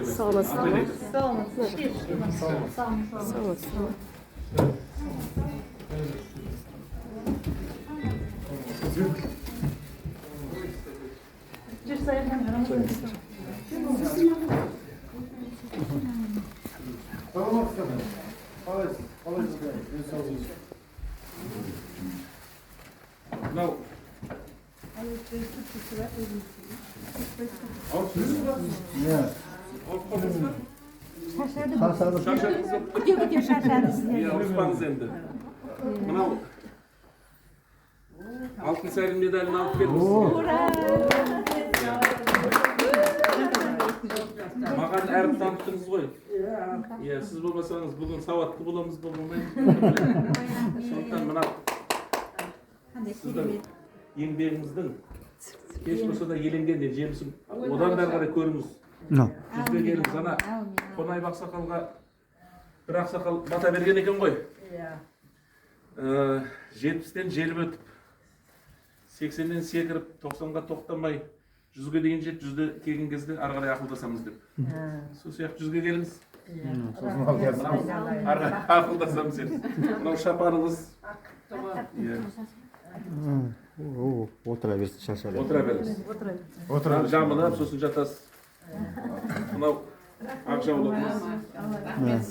Саламатсыздар ма? Саламатсыздар ма? Саламатсыздар ма? Қалайсыз? Қалайсыз? Денсаулығыңыз? Мынау ауырып тұрсыз ба? Иә. Ауырып қалдыңыз ба? Шаршадым. Шаршадыңыз ба? Күте күте шаршады сіздер. Иә, ұрыспаңыз енді. Мынау Алтын сәрін медалін алып келдім сізге. Маған әріп таныттыңыз ғой. Иә, сіз болмасаңыз, бүгін сауатты боламыз ба, болмаймыз ба? Сондықтан мынау сіздің еңбегіңіздің кеш болса да еленген жемісін одан да әрі қарай көріңіз. Жүзге келіңіз. Ана Қонаев ақсақалға бір ақсақал бата берген екен ғой. 70-тен желіп өтіп, 80-нен секіріп, 90-ға тоқтамай, 100-ге дейін жет, 100-де келген кезде ары қарай ақылдасамыз деп. Сол сияқты 100-ге келіңіз. Сосын алып. Ары қарай ақылдасамыз енді. Мынау шапаныңыз. Иә. Отыра берсін, шаршады. Отыра беріңіз. Отыра. Жамылып, сосын жатасыз. Мынау ақ жаулығыңыз.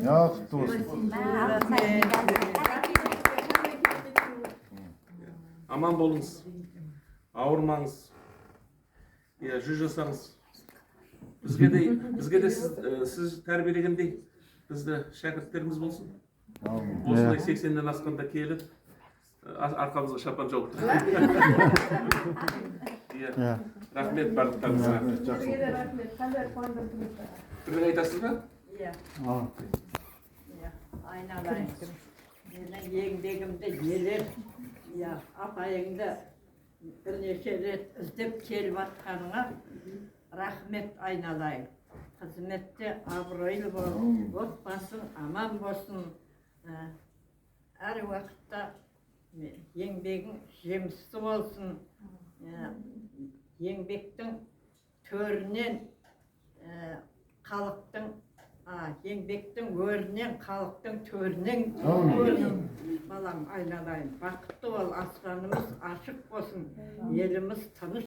Я, құтты болсын. Аман болыңыз. Ауырмаңыз. Иә, 100 жасаңыз. Бізге де сіз тәрбиелегендей бізді шәкірттеріміз болсын. Осындай 80-нен асқанда келіп, арқамызға шапан жауып тұр. Иә. Рахмет барлықтарыңызға. Рахмет, жақсы. Бірдеңе айтасыз ба? Иә, иә, айналайын. Менің еңбегімді елеп, иә, апайыңды бірнеше рет іздеп келіп жатқаныңа рахмет, айналайын. Қызметте абыройлы бол, отбасың аман болсын. Әр уақытта еңбегің жемісті болсын. Еңбектің төрінен халықтың, еңбектің өрінен, халықтың төрінен көрін. Балам, айналайын, бақытты бол, аспанымыз ашық болсын, еліміз тыныш.